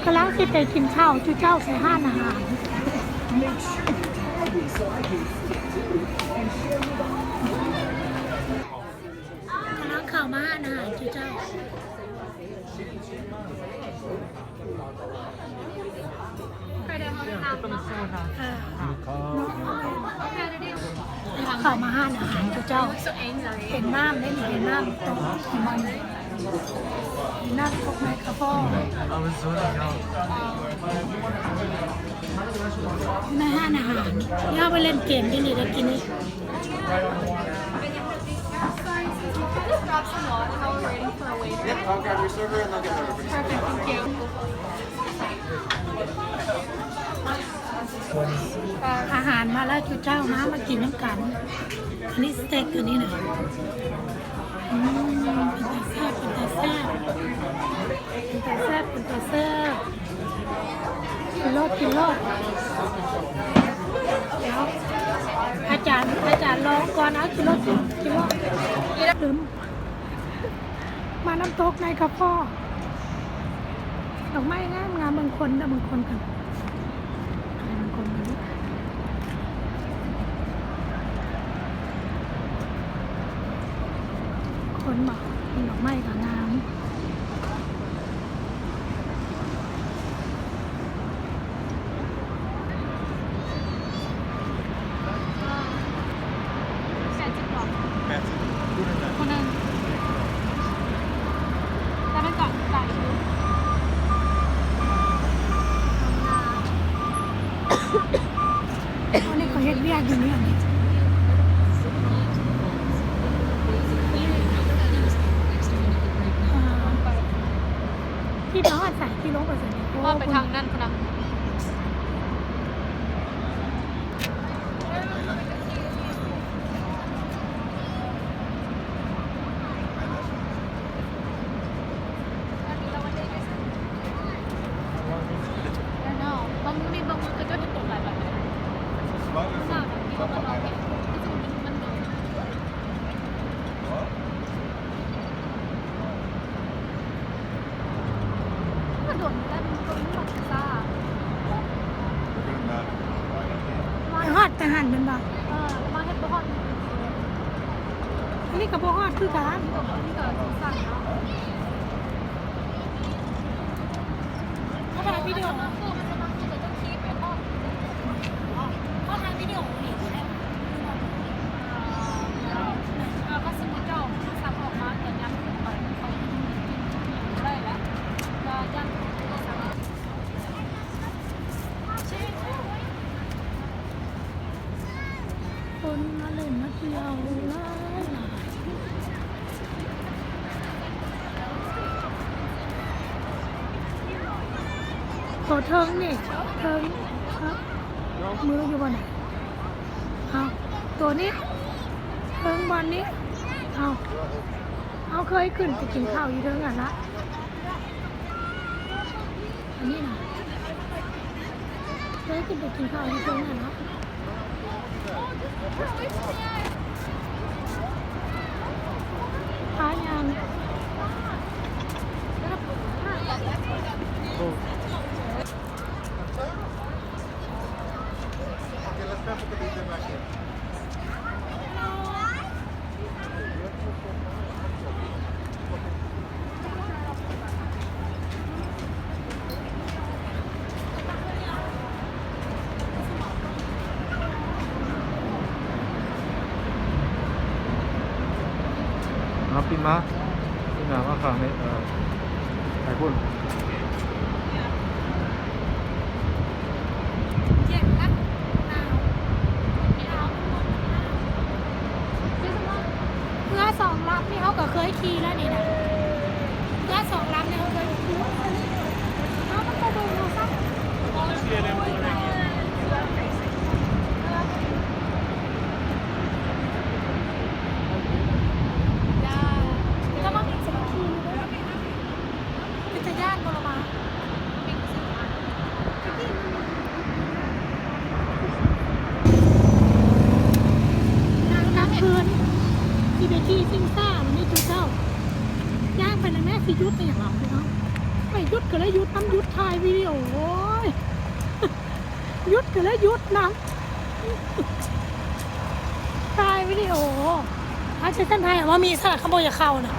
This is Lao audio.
ກຳລັງຊິໄປກິນເຂົ້າ ຈຸເຈົ້າໃສ່ຮ້ານອາຫານ. ກຳລັງເຂົ້າມາຮ້ານອາຫານຈຸເຈົ້າ. ເອີ ເຂົ້າມາຮ້ານອາຫານເຈົ້າ ເຫັນນ້ຳເດ້ນີ້ ເຫັນນ້ຳຕົກ ເຫັນບໍ່ນີ້ ນ້ຳຕົກໃນກະເພາະ ໃນຮ້ານອາຫານ. ເຮົາໄປຫຼິ້ນເກມຢູ່ນີ້ ໄດ້ກິນນີ້. Perfect, thank you. ອາຫານມາແລ້ວຈຸເຈົ້າ ມາ ມາກິນນຳກັນ. ອັນນີ້ສະເຕັກ ອັນນີ້ນະ ອືມ ເປັນຕາແຊບ ເປັນຕາແຊບ ເປັນຕາແຊບ ເປັນຕາແຊບ. ກິນໂລດ ກິນໂລດ. ດຽວອາຈານ ອາຈານລອງກ່ອນ. ເອົາ ກິນໂລດ ກິນ ກິນໂລດ. ມານ້ຳຕົກໃນກະເພາະ ດອກໄມ້ງາມໆ. ເບິ່ງຄົນເດີ ເບິ່ງຄົນກັນ ເບິ່ງຄົນກັນ. ຄົນບໍ່ ດອກໄມ້ກໍງາມ. ແປດສິບບໍ່? ແປດສິບ ຜູ້ໜຶ່ງນະ ຜູ້ໜຶ່ງ ແຕ່ມັນກໍຫຼາຍຢູ່. ອັນນີ້ເຂົາເຮັດວຽກຢູ່ນີ້ ອັນນີ້ ທີ່ໄປຮອດໃສ? ທີ່ລົງໄປໃສນີ້? ໂອ້ ວ່າໄປທາງນັ້ນພຸ້ນນະ. ມັນກໍດົນແລ້ວ ມັນກໍມີບັກຊາ ໄປຮອດແຕ່ຫັ້ນແມ່ນບໍ່? ເອີ ມາເຮັດບໍ່ຮອດ. ອັນນີ້ກໍບໍ່ຮອດຄືກັນ ອັນນີ້ກໍສັ້ນເນາະ. ເຮົາຖ່າຍວິດີໂອ ເຮົາຖ່າຍວິດີໂອນີ້ກໍໄດ້. ເອີ ຖ້າສົມມຸດເຈົ້າສັກອອກມາ ແຕ່ຍາມຂຶ້ນໄປ ເຂົາກິນບໍ່ໄດ້ລະ ກໍຢ້ານໂທລະສັບ. ຄົນມາຫຼິ້ນມາທ່ຽວຫຼາຍໆ. ໂຕເທິງນີ້ ເທິງ ເອີ ມືຢູ່ບ່ອນໃດ? ເອົາ ໂຕນີ້ ເທິງບ່ອນນີ້. ເອົາ ເຮົາເຄີຍຂຶ້ນໄປກິນເຂົ້າຢູ່ເທິງຫັ້ນລະ. ອັນນີ້ນະ ເຄີຍຂຶ້ນໄປກິນເຂົ້າຢູ່ເທິງຫັ້ນເນາະ. ພາຍ່າງ ມາ ປິດມາ ປິດໜ້າມາຂ້າງນີ້ ເອີ ໄປພຸ້ນ. ເຢັນນະ ໜາວ ໜາວ ເຮືອສອງລຳນີ້ເຮົາກໍເຄີຍຂີ່ແລ້ວນີ້ນະ ເຮືອສອງລຳນີ້ເຮົາເຄີຍຂີ່. ເຮົາຕ້ອງໄປເບິ່ງເອົາຊະ. ເປັນຕາຢ້ານບໍ່ລະຫວາ? ກາງຄືນຊິໄປຂີ່ຊິງຊ້າ ມັນມີຈຸເຈົ້າ ຍ່າງໄປນະແມ່ ຊິຢຸດໄປຫຍັງລະພີ່ນ້ອງ? ໄປ ຢຸດກໍເລີຍຢຸດນຳ ຢຸດຖ່າຍວິດີໂອ ໂອ້ຍ ຢຸດກໍເລີຍຢຸດນຳ ຖ່າຍວິດີໂອ ອາຈານ ທ່ານຖ່າຍວ່າມີສາລະ ຄຳບໍ່ຢາກເຂົ້ານະ